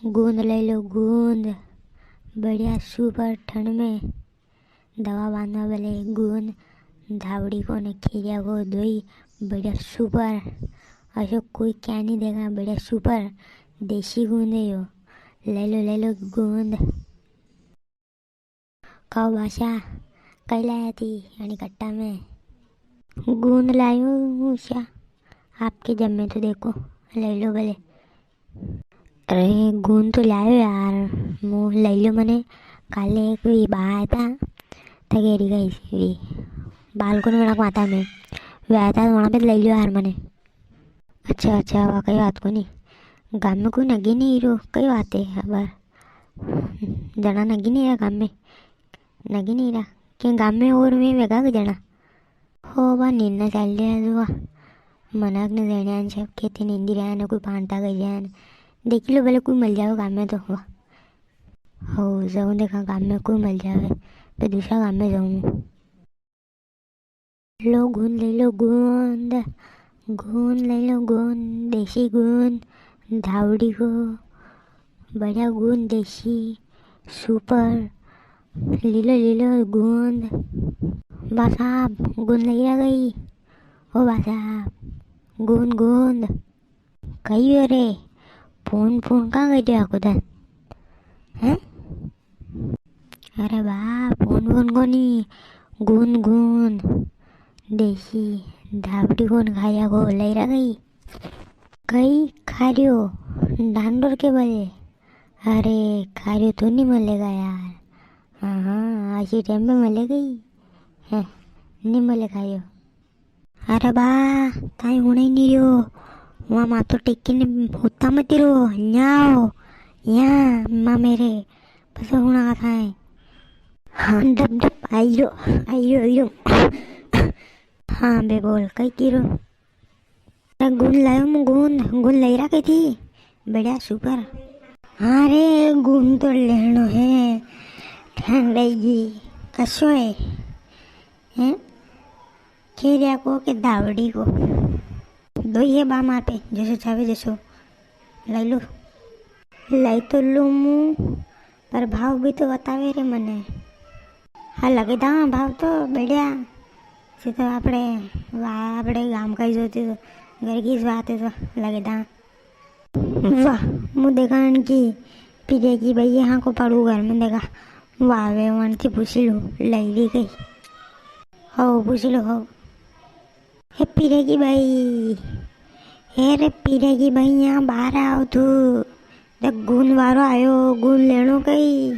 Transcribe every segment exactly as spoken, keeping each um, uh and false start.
गूंद लई लो गूंद, बढ़िया super ठंड में दवा बांधवा बले गूंद, धावड़ी को ने खीरिया को दोई बढ़िया super, असो कोई क्या नी देगा, बढ़िया super देसी गूंद है यो, लई लो लई लो गूंद। काओ बासा, कई लाया थी अणी कट्टा में? गूंद लायो हूँ सा, आपके जमे तो देखो, लई लो भले। अरे गूंद तो लायो यार, मु लई लो मने, काले एक वी बा आया था, थगेरी गई सी वी, बालकुन वणा माता में, वे आया था, वणा पे लई लो यार मने। अच्छा, अच्छा, वा कई बात कोनी। गाम में कोई नगे नी रो, कई बात है, अबार जणा नगे नी रा गाम में, नगे नी रा, के गाम में और में वेगा के जणा। हो बा, नींदना चाल रहा है जुआ, मनक ने जणिया ने सब खेते नींदी रहा ने, कोई पांटा गई जाए ने, देखी लो भले कोई मिल जावे गाम में तो। हो, जाऊँ देखा गाम में कोई मिल जावे, तो दूसरा गाम में जाऊँ। लो गूंद लई लो गूंद, गूंद लई लो गूंद, देसी गूंद, धावड़ी को, बढ़िया गूंद देसी, super, लई लो लई लो गूंद। बा साहब, गूंद लई रा कई? ओ बा साहब, गूंद गूंद। कई हो रे, फोन फोन कां करी रा आखो दन? हैं? अरे बा, फोन फोन कोनी, गूंद गूंद, देसी धावड़ी गूंद खारिया को लई रा कई? कई खारियो, डांडोर के बले? अरे खारियो तो नी मिलेगा यार। हाँ हाँ, असी टाइम पे मिलेगा ही। हैं, नी मिले खारियो। अरे बा, ताई हुणे ही नी रियो। वां माथो टेकी ने हुता मती रो, न्या आओ, या मामेरे, पसे हुणा थाई। हाँ, डब डब, आई रो, आई रो, आई रो। हाँ बे बोल, कई की रो? अरे गूंद लायो मु गूंद, गूंद लई रा कई थी, बढ़िया super। हाँ रे, गूंद तो लेणो है, ठंड रहेगी, कसो है? हैं? खीरिया को के धावड़ी को? दोई है बा मार पे, जसो चावे जसो। लई लो। लई तो लूँ मु, पर भाव भी तो बतावे रे मने। हाँ, लगे दां भाव तो बढ़िया। से तो आपड़े, वा, आपड़े गाम का ही जोती तो घर की ज बात है तो लगे दां। वाह, मु देखा अणकी पीरे की बई हाको पाड़ू घर में देखा। वाह, वे वण थी पूछी लूँ, लई री कई। हो, पूछी लो, हो। हे पीरे की बई, हे रे पीरे की बई, यां बारे आओ तू। देख, गूंद वारो आयो, गूंद लेणो कई।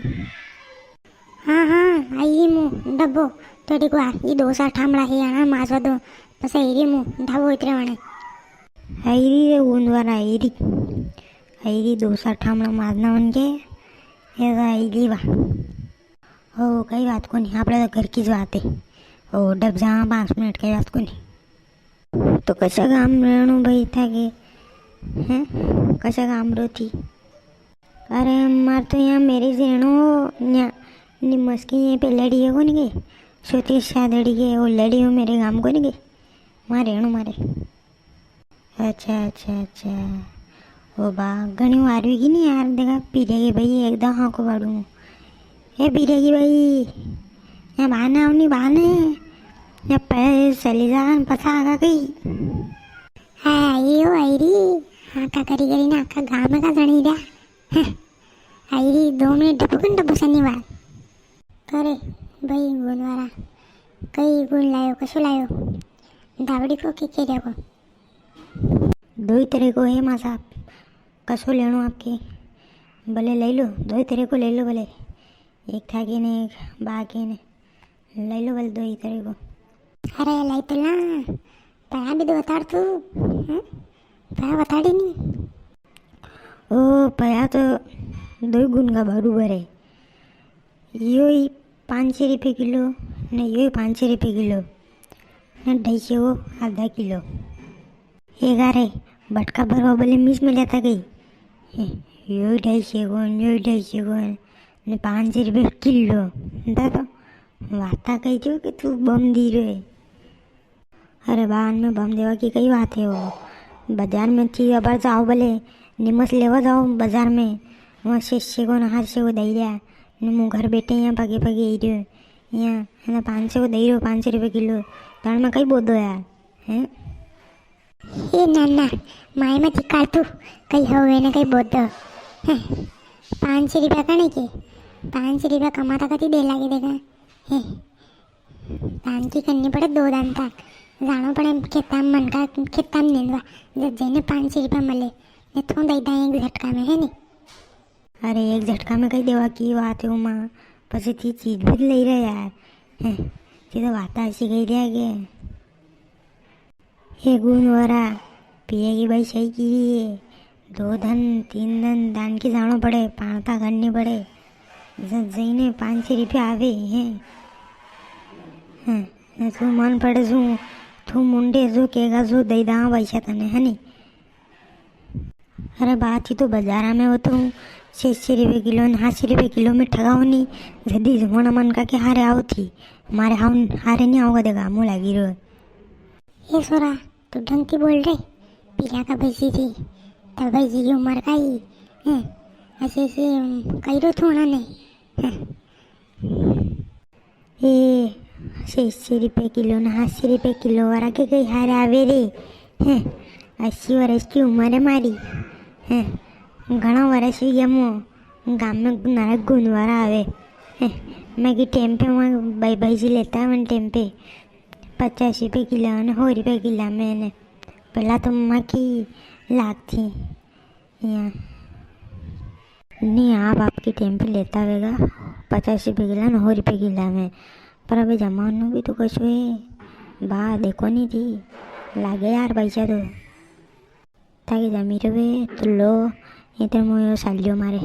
हाँ, हाँ, आई मु डब्बो। थोड़ी को आ, ई दो सा ठामड़ा है, यां माजवा दो। बस आई री मु, ढाबो इतरे वणे। आई री रे गूंद वारा, आई री। आई री दो सा ठामड़ा माजना मन के। ये तो आई री वा। हो, कई बात कोनी, आपड़े तो घर की ज बात है। हो, डब जा पाँच मिनट, कई बात कोनी। तो कसा गाम रेणो भाई था के? हैं? कसा गाम रो थी? अरे, मार तो यां मेरे रेणो, यां निमस की ये पे लड़ी है कोनी के? सोती शादड़ी के, वो लड़ी हो मेरे गाम कोनी के? मारे रेणो मारे। अच्छा, अच्छा, अच्छा। ओ बा, घणी वार वी की नी यार, देखा, पीरे की बई एकदम हाको पाड़ू। ए पीरे की बई, या बाने आवनी बाने, या पे चली जा, पता आगा कई। हाँ, आई हो, आई री। हाँ, का करी करी ना, आखा गाम का जणी रा। हाँ, आई री, दो मिनट डबकन डबो शनिवार। अरे, भाई गुनवारा, कई गुन लायो, कसो लायो? धावड़ी को के केरिया को? दोई तरह को है माँ साहब, कसो लेणो आपके? भले ले लो, दोई तरह को ले लो भले, एक थाके ने एक बाके ने, ले लो भले दोई तरह को। अरे लाई तो ला, पया भी तो बताड़ तू, हैं? पया बताड़ी नी। ओ पया तो दोई गुन का बरोबर है, यो ही पाँच सौ रुपये किलो, ने यो ही पाँच सौ रुपये किलो, ने ढाई सौ को आधा किलो। ए गारे, बटका भरवा बले मीस में लेता गई। हे, यो ही ढाई सौ को, यो ही ढाई सौ को, ने पाँच सौ रुपये किलो। दा तो, वाता कही जो कि तू बम दी रे। अरे बा, अणमें बम देवा की कई बात है वो। बाजार में थी अबार जाओ भले, निमस लेवा जाओ बाजार में, वहाँ छे सौ को ना सात सौ को दई रिया, ने मूँ घर बैठे यहाँ पगे पगे ही रियो, यहाँ है ना पाँच सौ को दई रियो, पाँच सौ रुपये किलो, दाण में कई बोदो यार, हैं? हे नाना, माय मत काटू, कई होवे ने कई बोदो, हैं? पाँच सौ रुपया कने के, पाँच सौ रुपया कमाता कती दे लागे देखा, हैं? दानकी करनी पड़े दो दान तक, जाणो पड़े खेता में, मन का खेता में नींदवा, जब जईने पाँच सौ रुपया मले, ने थू दई दा एक झटका में, है नी? अरे, एक झटका में कई देवा की बात है उमा, पछे थी चीज भी लई रिया यार, हैं? थी तो बात ऐसी कई रिया के। हे गुण वारा, पिया की बाई सही की री है। दो दन, तीन दन दानकी जाणो पड़े, पाणता करनी पड़े। ज-, जईने पाँच सौ रुपया आवे हैं। हैं, ने तू मन पड़े जू, तू मुंडे जो केगा जो दई दा पैसा तने, है नी? अरे बा, थी तो बाजारा में वो तो छे सौ रुपये किलो ने सात सौ रुपये किलो में ठगाओ नी, जदी जमणा मन का के हारे आओ थी, मारे हाउ-, हारे नी आओगा देखा, मूँ लागी रो। ए सोरा, तू ढंग की बोल रे। पीला का भाई जी थी, तो भाई जी की उम्र का ही, हैं? ऐसे ऐसे, अम, कई रो थू ना ने, हैं? ए, छे सौ रुपये किलो ने सात सौ रुपये किलो वारा के कई हारे आवे रे, हैं? अस्सी वर्ष की उम्र है मारी, हैं? घणा वर्ष हुई गया मो गाम में नरक गुण वारा आवे, हैं? मैं की टेम पे वहाँ भाई, भाई जी लेता है वन टेम पे। पचास रुपये किला ने सौ रुपये किला में ने। पहला तो माँ की लाग थी यहाँ। नी, आप आपकी टेम पे लेता वेगा, पचास रुपये किला ने सौ रुपये किला में। पर अबे जमानो भी तो कशो है। बा, देखो नी थी, लागे यार पैसा तो। ताकि जमी रहे तो लो, इधर मुयो सालियो मारे।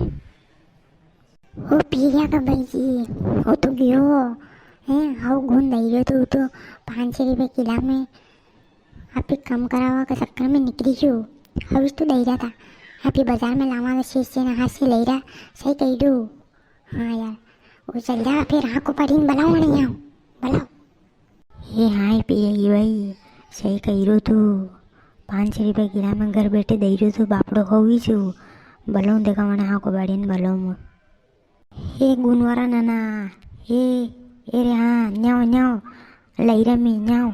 ओ पीरिया का भाई जी, ओ तो गियो, हैं, हाउ गुण दई रियो तो, तो पाँच सौ रुपये किला में। आप ही कम करावा के चक्कर में निकली गयो। हाउ इस तो दई रिया था, आप ही बाजार में लावा तो छे सौ ने सात सौ लई रिया, सही कई दो। हाँ यार, वो चल जा फिर, हाँ को पड़ी ने बुलाओ ने यहाँ, बुलाओ। हे हाँ पीरिया की बाई, सही कई रो तू। पाँच सौ रुपया किला में घर बैठे दई रो तू, बापड़ो होवी छू। भलो देखा वणे हाँ को बाड़ी ने भलो मु। हे गुणवारा नाना, हे, ए रे हाँ, न्याओ, न्याओ, लई रे मी, न्याओ।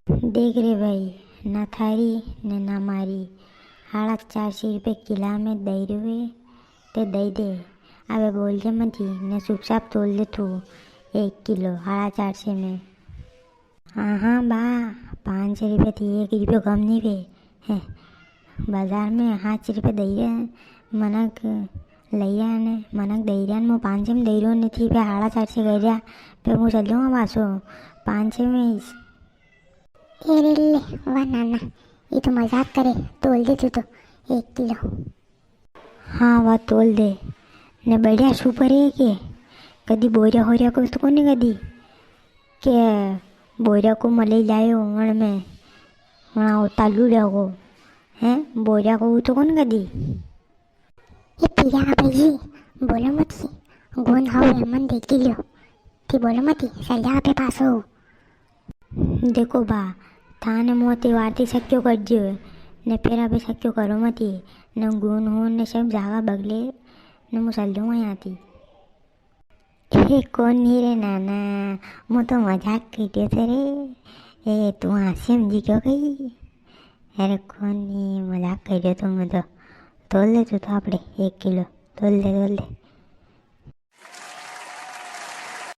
देख रे भाई, ना थारी, ने ना मारी। हाड़ा चार सौ रुपया किला में दई रो है। ते दई दे। अबे बोल जे मती, ने चुपचाप तोल दे तू एक किलो, हाड़ा चार सौ में। हाँ, हाँ बा, पाँच सौ रुपया थी एक रुपयो कम नी वे। हैं, बाजार में सात सौ रुपया दई रे, मनक लई रिया ने, मनक दई रिया ने, मु पाँच सौ में दई रो ने थी, पे हाड़ा चार सौ कई रिया, पे मु चल जाऊँगा पाछो, पाँच सौ में। ए रे ले, वाह नाना, ये तो मजाक करे, तोल दे तू तो एक किलो। हाँ, वा तोल दे। ने बढ़िया सुपर है के कदी बोरिया होरिया को तो कोनी कदी के बोरिया को मले लायो वण में, वणा वो तालू को, हैं, बोरिया को वो तो कोनी कदी। ये पीरिया का भाई जी, बोलो मती, गुण हाउ है मन देखी लियो, थी बोलो मती, सल्या पे पास हो। देखो बा, थाने मोती वारती सक्यो कर दियो है, ने फेर अबे सक्यो करो मती, ने गुण हो ने सब जागा बगले, ने मु सल्यो हूँ यहाँ थी। ए कोनी रे नाना, मु तो मजाक कर दियो थे रे। ए, तू हाँसी समझी क्यों गई? अरे कोनी, मजाक कर दियो तो मु तो। तोल दे तू तो आपड़े एक किलो, तोल दे, तोल दे।